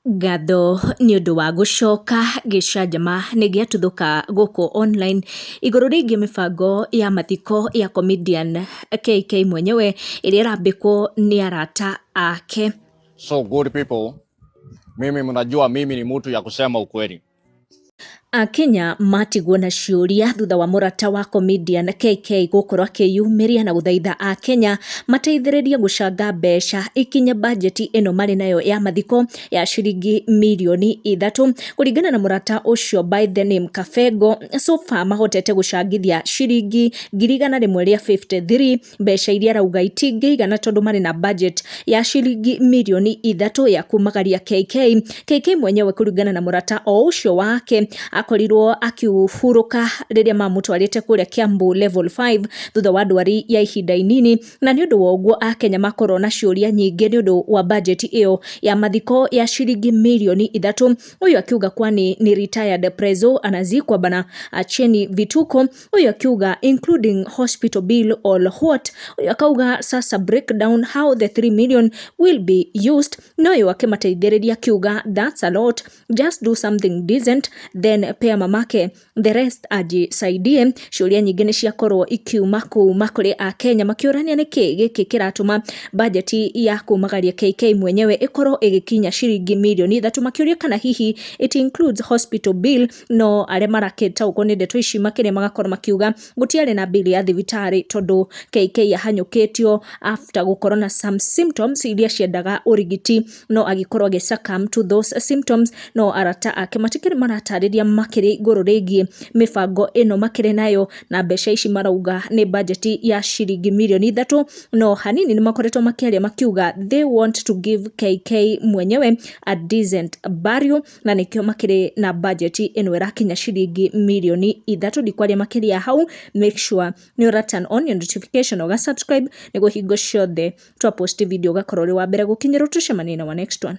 Ngatho nĩ ũndũ wa gũcoka gĩcanjama nĩ gĩatuthũka gũkũ online, igũrũ rĩgiĩ mĩbango ya mathiko ya comedian KK mwenyewe ĩrĩa ĩrambĩkwo nĩ arata ake. So good people, mimi mnajua mimi ni mtu ya kusema ukweli. Akenya matigwo na ciũria thutha wa mũrata wa comedian KK gũkorwo akĩyumĩria na gũthaitha Akenya mateithĩrĩrie gũcanga mbeca ikinye bajeti ĩno marĩ nayo ya mathiko ya ciringi mirioni 3. Kũringana na mũrata ũcio by the name Kabengo, so far mahotete gũcangithia ciringi 153,000, mbeca iria arauga itingĩigana tondũ marĩ na budget ya ciringi mirioni 3 ya kumagaria KK. KK mwenyewe kũringana na mũrata o ũcio wake akorirwo akĩhurũka rĩrĩa mamũtwarĩte kũrĩa Kiambu Level 5 thutha wa ndwari ya ihinda inini, na nĩ ũndũ wa ũguo Akenya makorwo na ciũria nyingĩ nĩ ũndũ wa bajeti ĩyo ya mathiko ya ciringi mirioni 3. Ũyũ akiuga, "Kwani ni retired prezo anazikwa bana? Acheni vituko." Ũyũ akiuga, "Including hospital bill or what?" Ũyũ akauga, "Sasa break down how the 3 million will be used." Na ũyũ akĩmateithĩrĩria akiuga, "That's a lot, just do something decent, then pea mamake the rest ajisaidie." Ciũria nyingĩ nĩ ciakorwo ikiuma kuma kũrĩ Akenya makĩũrania nĩkĩ gĩkĩ kĩratũma bajeti ya kumagaria KK mwenyewe ĩkorwo ĩgĩkinya ciringi mirioni 3, makĩũria kana hihi it includes hospital bill. No arĩa marakĩtaũkwo nĩ ndeto ici makĩria magakorwo makiuga gũtiarĩ na bill ya thibitarĩ tondũ KK ahanyũkĩtio after gũkorwo na some symptoms iria ciendaga ũrigiti, no agĩkorwo agĩ succumb to those symptoms. No arata ake matikĩrĩ maratarĩria makĩria igũrũ rĩgiĩ mĩbango ĩno makĩrĩ nayo na mbeca ici marauga nĩ bajeti ya ciringi mirioni 3. No hanini nĩ makoretwo makĩaria makiuga they want to give KK mwenyewe a decent burial, na nĩkĩo makĩrĩ na bajeti ĩno ĩrakinya ciringi mirioni 3. Ndikwaria makĩria hau, make sure nĩ ũra turn on your notification, ũga subscribe nĩguo hingo ciothe twa post video ũgakorwo ũrĩ wa mbere gũkinyĩrwo. Tũcemanie na wa next one.